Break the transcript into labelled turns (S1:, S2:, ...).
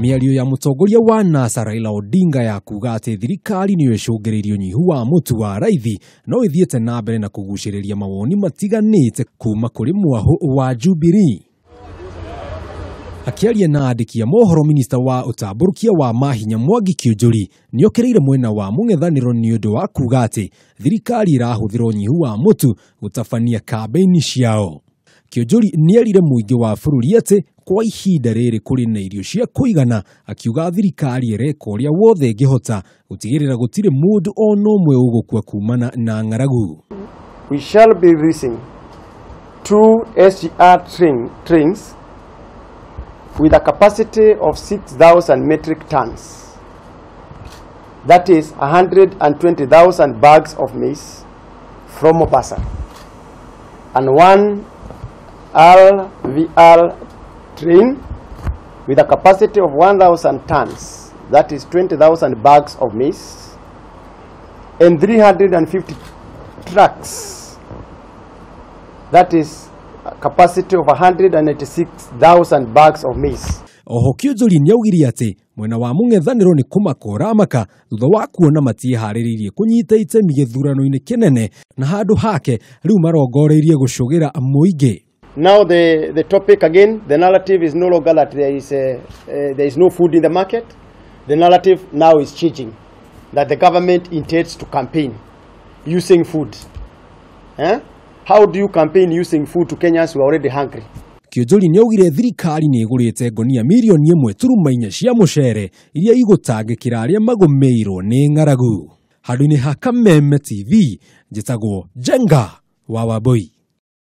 S1: Mĩario ya mũtongoria wa NASA Raila Odinga ya kuga atĩ thirikari nĩyo ĩcũngĩrĩirie ũnyihu wa mũtu wa raithi no ĩthiĩte na mbere na kũgucĩrĩria mawoni matiganĩte kuma kũrĩ mwahũ wa Jubilee. Akĩaria na andĩki a mohoro, minista wa ũtambũrũkia wa mahinya Mwangi Kiunjuri nĩokĩrĩire mwena wa mũng'ethanĩro nĩ ũndũ wa kuga atĩ thirikari ĩrahũthĩra ũnyihu wa mũtu gũtabania kambĩini ciao. Kiunjuri nĩerire mũingĩ wa bũrũri atĩ kwa ihinda rĩrĩ kũrĩ na irio cia kũigana, akiuga thirikari ĩreka ũrĩa wothe ĩngĩhota gũtigĩrĩra gũtirĩ mũndũ ona ũmwe ũgũkua kumana na ng'aragu.
S2: We shall be releasing 2 SGR trains with a capacity of 6,000 metric tons. That is 120,000 bags of maize from Mombasa, and 1 LVR train with a capacity of 1,000 tons, that is 20,000 bags of maize, and 350 trucks, that is a capacity of 186,000 bags of maize.
S1: Oho Kiunjuri nĩaugire atĩ mwena wa mũng'ethanĩro nĩ kũmaka ũramaka thutha wa kuona matiĩharĩrĩirie kũnyita itemi gĩthurano-inĩ kĩnene, na handũ hake rĩu marongoreirie gũcũgĩra mũingĩ.
S2: Now the topic again, the narrative is no longer that there is no food in the market. The narrative now is changing, that the government intends to campaign using food. How do you campaign using food to Kenyans who are already hungry?
S1: Kiunjuri nĩaugire thirikari nĩ ĩgũrĩte ngonia mirioni 1.4 cia mũcere iria igũtangĩkĩra arĩa magũmĩirwo nĩ ng'aragu. Handũ-inĩ ha Kameme TV, njĩtagwo Njenga wa Wambui.